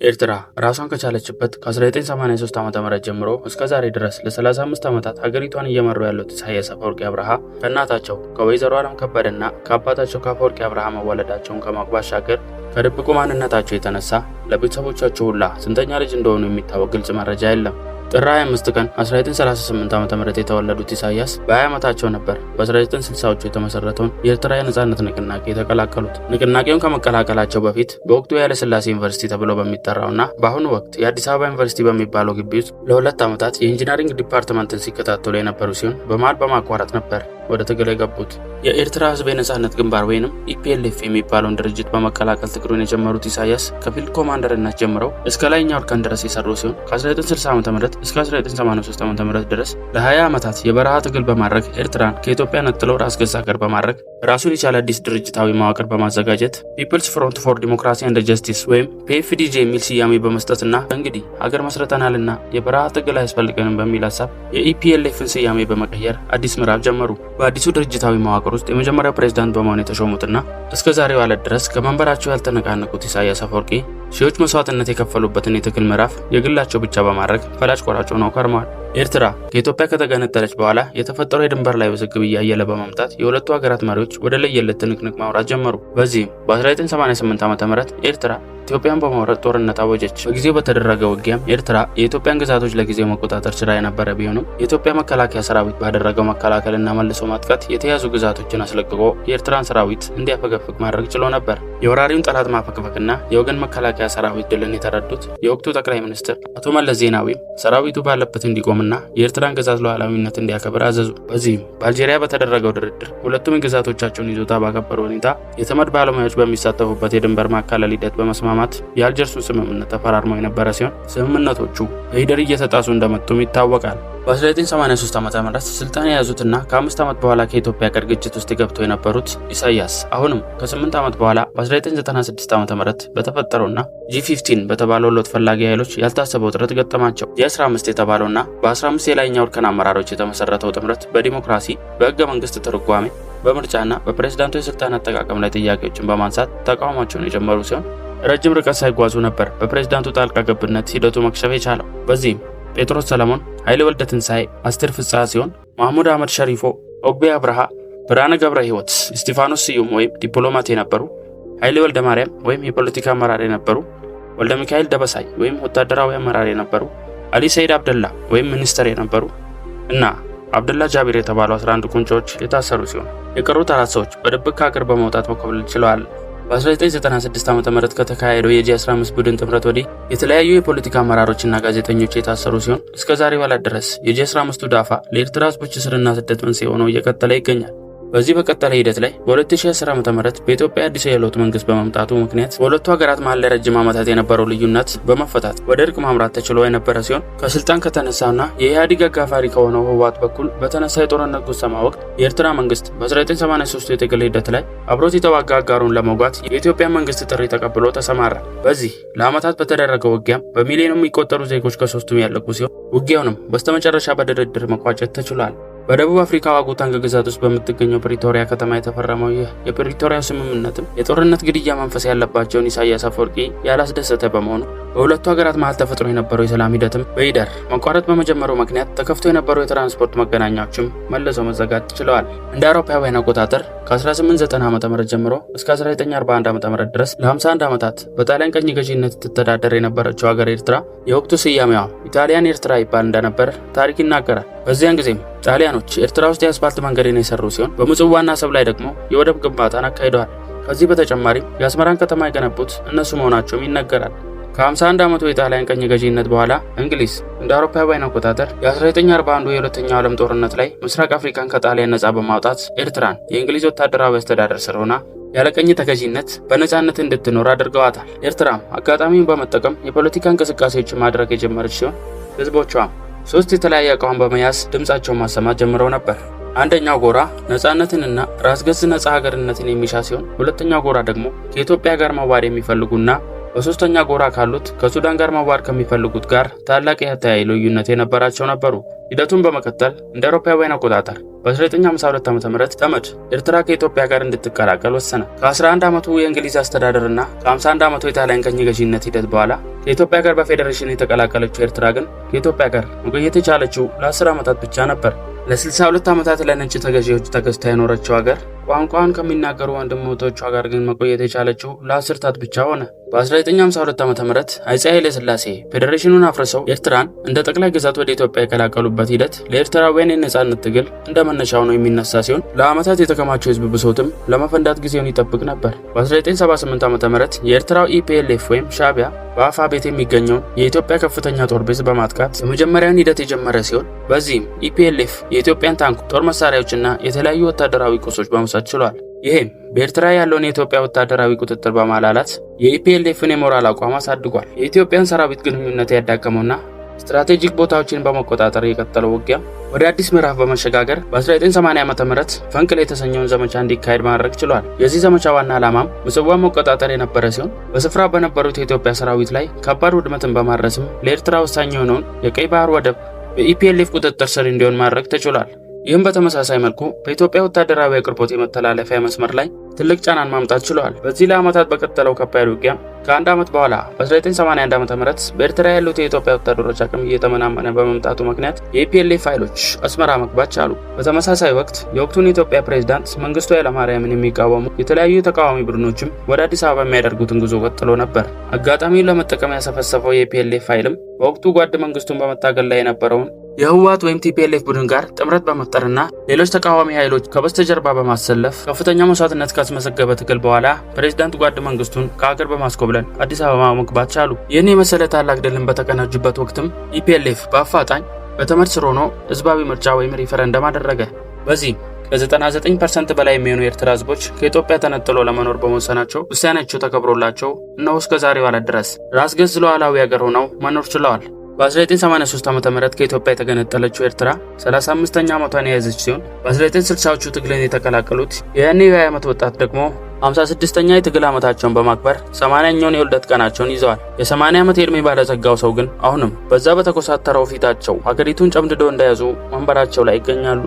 ኤርትራ ራሷን ከቻለችበት ከ1983 ዓ.ም ጀምሮ እስከ ዛሬ ድረስ ለ35 ዓመታት ሀገሪቷን እየመሩ ያሉት ኢሳያስ አፈወርቂ አብርሃ ከእናታቸው ከወይዘሮ አለም ከበደና ከአባታቸው ከአፈወርቂ አብርሃ መወለዳቸውን ከማወቅ ባሻገር ከድብቁ ማንነታቸው የተነሳ ለቤተሰቦቻቸው ሁላ ስንተኛ ልጅ እንደሆኑ የሚታወቅ ግልጽ መረጃ የለም። ጥር 25 ቀን 1938 ዓ.ም የተወለዱት ኢሳያስ በ20 ዓመታቸው ነበር በ1960ዎቹ የተመሰረተውን የኤርትራ የነጻነት ንቅናቄ የተቀላቀሉት። ንቅናቄውን ከመቀላቀላቸው በፊት በወቅቱ የኃይለሥላሴ ዩኒቨርሲቲ ተብሎ በሚጠራውና በአሁኑ ወቅት የአዲስ አበባ ዩኒቨርሲቲ በሚባለው ግቢ ውስጥ ለ2 ዓመታት የ engineering department ን ሲከታተሉ የነበሩ ሲሆን በመሃል በማቋረጥ ነበር ወደ ትግል የገቡት። የኤርትራ ሕዝብ የነጻነት ግንባር ወይንም EPLF የሚባለውን ድርጅት በመቀላቀል ትግሉን የጀመሩት ኢሳያስ ከ field commander ነት ጀምረው እስከ ላይኛው እርከን ድረስ የሰሩ ሲሆን ከ1960 ዓ.ም እስከ 1983 ዓ.ም ድረስ ለ20 ዓመታት የበረሃ ትግል በማድረግ ኤርትራን ከኢትዮጵያ ነጥለው ራስ ገዝ ሀገር በማድረግ ራሱን የቻለ አዲስ ድርጅታዊ መዋቅር በማዘጋጀት People's Front for Democracy and Justice ወይም PFDJ የሚል ስያሜ በመስጠትና እንግዲህ ሀገር መስርተናልና የበረሃ ትግል አያስፈልገንም በሚል ሀሳብ የ EPLF ን ስያሜ በመቀየር አዲስ ምዕራፍ ጀመሩ። በአዲሱ ድርጅታዊ መዋቅር ውስጥ የመጀመሪያው ፕሬዝዳንት በመሆን የተሾሙትና እስከ ዛሬው ዕለት ድረስ ከመንበራቸው ያልተነቃነቁት ኢሳያስ አፈወርቂ ሺዎች መስዋዕትነት የከፈሉበትን የትግል ምዕራፍ የግላቸው ብቻ በማድረግ ፈላጭ ቆራጭ ሆነው ከርመዋል። ኤርትራ ከኢትዮጵያ ከተገነጠለች በኋላ የተፈጠረው የድንበር ላይ ውዝግብ እያየለ በመምጣት የሁለቱ ሀገራት መሪዎች ወደ ለየለት ትንቅንቅ ማውራት ጀመሩ። በዚህም በ1988 ዓ.ም ኤርትራ ኢትዮጵያን በመውረር ጦርነት አወጀች። በጊዜው በተደረገ ውጊያም ኤርትራ የኢትዮጵያን ግዛቶች ለጊዜው መቆጣጠር ችላ የነበረ ቢሆንም የኢትዮጵያ መከላከያ ሰራዊት ባደረገው መከላከልና መልሶ ማጥቃት የተያዙ ግዛቶችን አስለቅቆ የኤርትራን ሰራዊት እንዲያፈገፍግ ማድረግ ችሎ ነበር። የወራሪውን ጠላት ማፈግፈግና የወገን መከላከያ ሰራዊት ድልን የተረዱት የወቅቱ ጠቅላይ ሚኒስትር አቶ መለስ ዜናዊም ሰራዊቱ ባለበት እንዲቆምና የኤርትራን ግዛት ሉዓላዊነት እንዲያከብር አዘዙ። በዚህም በአልጄሪያ በተደረገው ድርድር ሁለቱም የግዛቶቻቸውን ይዞታ ባከበሩ ሁኔታ የተመድ ባለሙያዎች በሚሳተፉበት የድንበር ማካለል ሂደት በመስማማት የአልጀርሱን ስምምነት ተፈራርመው የነበረ ሲሆን ስምምነቶቹ በሂደት እየተጣሱ እንደመጡም ይታወቃል። በ1983 ዓ.ም ስልጣን የያዙትና ከ5 ዓመት በኋላ ከኢትዮጵያ ጋር ግጭት ውስጥ ገብተው የነበሩት ኢሳያስ አሁንም ከ8 ዓመት በኋላ በ1996 ዓ.ም በተፈጠረውና G15 በተባለው ለውጥ ፈላጊ ኃይሎች ያልታሰበ ውጥረት ገጠማቸው። G15 የተባለውና በ15 የላይኛው እርከን አመራሮች የተመሰረተው ጥምረት በዲሞክራሲ፣ በህገ መንግስት ትርጓሜ፣ በምርጫና በፕሬዝዳንቱ የስልጣን አጠቃቀም ላይ ጥያቄዎችን በማንሳት ተቃውሟቸውን የጀመሩ ሲሆን ረጅም ርቀት ሳይጓዙ ነበር በፕሬዝዳንቱ ጣልቃ ገብነት ሂደቱ መክሸፍ የቻለው። በዚህም ጴጥሮስ ሰለሞን፣ ኃይሌ ወልደ ትንሳኤ፣ አስቴር ፍስሐ ሲሆን ማህሙድ አህመድ ሸሪፎ፣ ኦግቤ አብርሃ፣ ብርሃነ ገብረ ሕይወት፣ እስጢፋኖስ ስዩም ወይም ዲፕሎማት የነበሩ፣ ኃይሌ ወልደ ማርያም ወይም የፖለቲካ አመራር የነበሩ፣ ወልደ ሚካኤል ደበሳይ ወይም ወታደራዊ አመራር የነበሩ፣ አሊ ሰይድ አብደላ ወይም ሚኒስተር የነበሩ እና አብደላ ጃቢር የተባሉ 11 ቁንጮዎች የታሰሩ ሲሆን የቀሩት 4 ሰዎች በድብቅ ከሀገር በመውጣት መኮብለል ችለዋል። በ1996 ዓ.ም ከተካሄደው የጂ15 ቡድን ጥምረት ወዲህ የተለያዩ የፖለቲካ አመራሮችና ጋዜጠኞች የታሰሩ ሲሆን እስከ ዛሬ ዕለት ድረስ የጂ15ቱ ዳፋ ለኤርትራ ሕዝቦች እስርና ስደት መንስኤ ሆኖ እየቀጠለ ይገኛል። በዚህ በቀጠለ ሂደት ላይ በ2010 ዓ.ም በኢትዮጵያ አዲስ የለውጥ መንግስት በመምጣቱ ምክንያት በሁለቱ ሀገራት መሃል ለረጅም ዓመታት የነበረው ልዩነት በመፈታት ወደ እርቅ ማምራት ተችሎ የነበረ ሲሆን ከስልጣን ከተነሳና የኢህአዴግ አጋፋሪ ከሆነው ህወሓት በኩል በተነሳ የጦርነት ጉሰማ ወቅት የኤርትራ መንግስት በ1983 የትግል ሂደት ላይ አብሮት የተዋጋ አጋሩን ለመውጋት የኢትዮጵያ መንግስት ጥሪ ተቀብሎ ተሰማራ። በዚህ ለዓመታት በተደረገው ውጊያም በሚሊዮን የሚቆጠሩ ዜጎች ከሶስቱም ያለቁ ሲሆን ውጊያውንም በስተመጨረሻ በድርድር መቋጨት ተችሏል። በደቡብ አፍሪካ ጋውተንግ ግዛት ውስጥ በምትገኘው ፕሪቶሪያ ከተማ የተፈረመው ይህ የፕሪቶሪያ ስምምነትም የጦርነት ግድያ መንፈስ ያለባቸውን ኢሳያስ አፈወርቂ ያላስደሰተ በመሆኑ በሁለቱ ሀገራት መሃል ተፈጥሮ የነበረው የሰላም ሂደትም በይደር መቋረጥ በመጀመሩ ምክንያት ተከፍቶ የነበሩ የትራንስፖርት መገናኛዎችም መልሰው መዘጋት ችለዋል። እንደ አውሮፓውያን አቆጣጠር ከ1890 ዓ.ም ጀምሮ እስከ 1941 ዓ.ም ድረስ ለ51 ዓመታት በጣሊያን ቀኝ ገዢነት ትተዳደር የነበረችው ሀገር ኤርትራ የወቅቱ ስያሜዋ ኢጣሊያን ኤርትራ ይባል እንደነበር ታሪክ ይናገራል። በዚያን ጊዜም ጣሊያኖች ኤርትራ ውስጥ የአስፋልት መንገድን የሰሩ ሲሆን በምጽዋና አሰብ ላይ ደግሞ የወደብ ግንባታን አካሂደዋል። ከዚህ በተጨማሪም የአስመራን ከተማ የገነቡት እነሱ መሆናቸውም ይነገራል። ከ51 ዓመቱ የጣሊያን ቀኝ ገዢነት በኋላ እንግሊዝ እንደ አውሮፓውያን አቆጣጠር የ1941 የሁለተኛው ዓለም ጦርነት ላይ ምስራቅ አፍሪካን ከጣሊያን ነጻ በማውጣት ኤርትራን የእንግሊዝ ወታደራዊ አስተዳደር ስር ሆና ያለ ቀኝ ተገዢነት በነጻነት እንድትኖር አድርገዋታል። ኤርትራም አጋጣሚውን በመጠቀም የፖለቲካ እንቅስቃሴዎችን ማድረግ የጀመረች ሲሆን ህዝቦቿም 3 የተለያየ አቋም በመያዝ ድምጻቸውን ማሰማት ጀምረው ነበር። አንደኛው ጎራ ነጻነትንና ራስ ገዝ ነጻ ሀገርነትን የሚሻ ሲሆን፣ ሁለተኛው ጎራ ደግሞ ከኢትዮጵያ ጋር መዋሃድ የሚፈልጉና በሶስተኛ ጎራ ካሉት ከሱዳን ጋር መዋሃድ ከሚፈልጉት ጋር ታላቅ የአተያይ ልዩነት የነበራቸው ነበሩ። ሂደቱን በመቀጠል እንደ አውሮፓውያን አቆጣጠር በ1952 ዓ.ም ተመድ ኤርትራ ከኢትዮጵያ ጋር እንድትቀላቀል ወሰነ። ከ11 ዓመቱ የእንግሊዝ አስተዳደርና ከ51 ዓመቱ የጣሊያን ቅኝ ገዢነት ሂደት በኋላ ከኢትዮጵያ ጋር በፌዴሬሽን የተቀላቀለችው ኤርትራ ግን ከኢትዮጵያ ጋር መቆየት የቻለችው ለ10 ዓመታት ብቻ ነበር። ለ62 ዓመታት ለነጭ ተገዢዎች ተገዝታ የኖረችው ሀገር ቋንቋን ከሚናገሩ ወንድሞቿ ጋር ግን መቆየት የቻለችው ለአስርታት ብቻ ሆነ። በ1952 ዓ.ም አፄ ኃይለ ሥላሴ ፌዴሬሽኑን አፍርሰው ኤርትራን እንደ ጠቅላይ ግዛት ወደ ኢትዮጵያ የቀላቀሉበት ሂደት ለኤርትራውያን የነጻነት ትግል እንደ መነሻ ሆኖ የሚነሳ ሲሆን ለዓመታት የተከማቸው የህዝብ ብሶትም ለመፈንዳት ጊዜውን ይጠብቅ ነበር። በ1978 ዓ.ም የኤርትራው EPLF ወይም ሻዕቢያ በአፋቤት የሚገኘውን የኢትዮጵያ ከፍተኛ ጦር base በማጥቃት የመጀመሪያውን ሂደት የጀመረ ሲሆን በዚህም EPLF የኢትዮጵያን ታንክ፣ ጦር መሳሪያዎችና የተለያዩ ወታደራዊ ቁሶች በመውሰድ ችሏል። ይህም በኤርትራ ያለውን የኢትዮጵያ ወታደራዊ ቁጥጥር በማላላት የ EPLF ን የሞራል አቋም አሳድጓል። የኢትዮጵያን ሰራዊት ግንኙነት ያዳከመውና strategic ቦታዎችን በመቆጣጠር የቀጠለው ውጊያ ወደ አዲስ ምዕራፍ በመሸጋገር በ1980 ዓ.ም ፈንቅል የተሰኘውን ዘመቻ እንዲካሄድ ማድረግ ችሏል። የዚህ ዘመቻ ዋና ዓላማም ምጽዋን መቆጣጠር የነበረ ሲሆን በስፍራ በነበሩት የኢትዮጵያ ሰራዊት ላይ ከባድ ውድመትን በማድረስም ለኤርትራ ወሳኝ የሆነውን የቀይ ባህር ወደብ በ EPLF ቁጥጥር ስር እንዲሆን ማድረግ ተችሏል። ይህም በተመሳሳይ መልኩ በኢትዮጵያ ወታደራዊ አቅርቦት የመተላለፊያ መስመር ላይ ትልቅ ጫናን ማምጣት ችለዋል። በዚህ ለዓመታት በቀጠለው ከባድ ውጊያ ከአንድ ዓመት በኋላ በ1981 ዓ.ም በኤርትራ ያሉት የኢትዮጵያ ወታደሮች አቅም እየተመናመነ በመምጣቱ ምክንያት የ EPLF ኃይሎች አስመራ መግባት ቻሉ። በተመሳሳይ ወቅት የወቅቱን የኢትዮጵያ ፕሬዝዳንት መንግስቱ ኃይለማርያምን የሚቃወሙ የተለያዩ ተቃዋሚ ቡድኖችም ወደ አዲስ አበባ የሚያደርጉትን ጉዞ ቀጥሎ ነበር። አጋጣሚውን ለመጠቀም ያሰፈሰፈው የ EPLF ኃይልም በወቅቱ ጓድ መንግስቱን በመታገል ላይ የነበረውን የህወሓት ወይም TPLF ቡድን ጋር ጥምረት በመፍጠርና ሌሎች ተቃዋሚ ኃይሎች ከበስተጀርባ በማሰለፍ ከፍተኛ መስዋዕትነት ካስመዘገበ ትግል በኋላ ፕሬዝዳንት ጓድ መንግስቱን ከሀገር በማስኮብለል አዲስ አበባ መግባት ቻሉ። ይህን የመሰለ ታላቅ ድልን በተቀናጁበት ወቅትም EPLF በአፋጣኝ በተመድ ስር ሆኖ ህዝባዊ ምርጫ ወይም ሪፈረንደም አደረገ። በዚህም ከ99% በላይ የሚሆኑ የኤርትራ ህዝቦች ከኢትዮጵያ ተነጥሎ ለመኖር በመወሰናቸው ውሳኔያቸው ተከብሮላቸው እነሆ እስከ ዛሬው ዕለት ድረስ ራስ ገዝ ሉዓላዊ ሀገር ሆነው መኖር ችለዋል። በ1983 ዓ.ም ከኢትዮጵያ የተገነጠለችው ኤርትራ 35ኛ ዓመቷን የያዘች ሲሆን በ1960ዎቹ ትግልን የተቀላቀሉት የያኔው የ20 ዓመት ወጣት ደግሞ 56ኛ የትግል ዓመታቸውን በማክበር 80ኛውን የውልደት ቀናቸውን ይዘዋል። የ80 ዓመት የዕድሜ ባለጸጋው ሰው ግን አሁንም በዛ በተኮሳተረው ፊታቸው ሀገሪቱን ጨምድዶ እንደያዙ ወንበራቸው ላይ ይገኛሉ።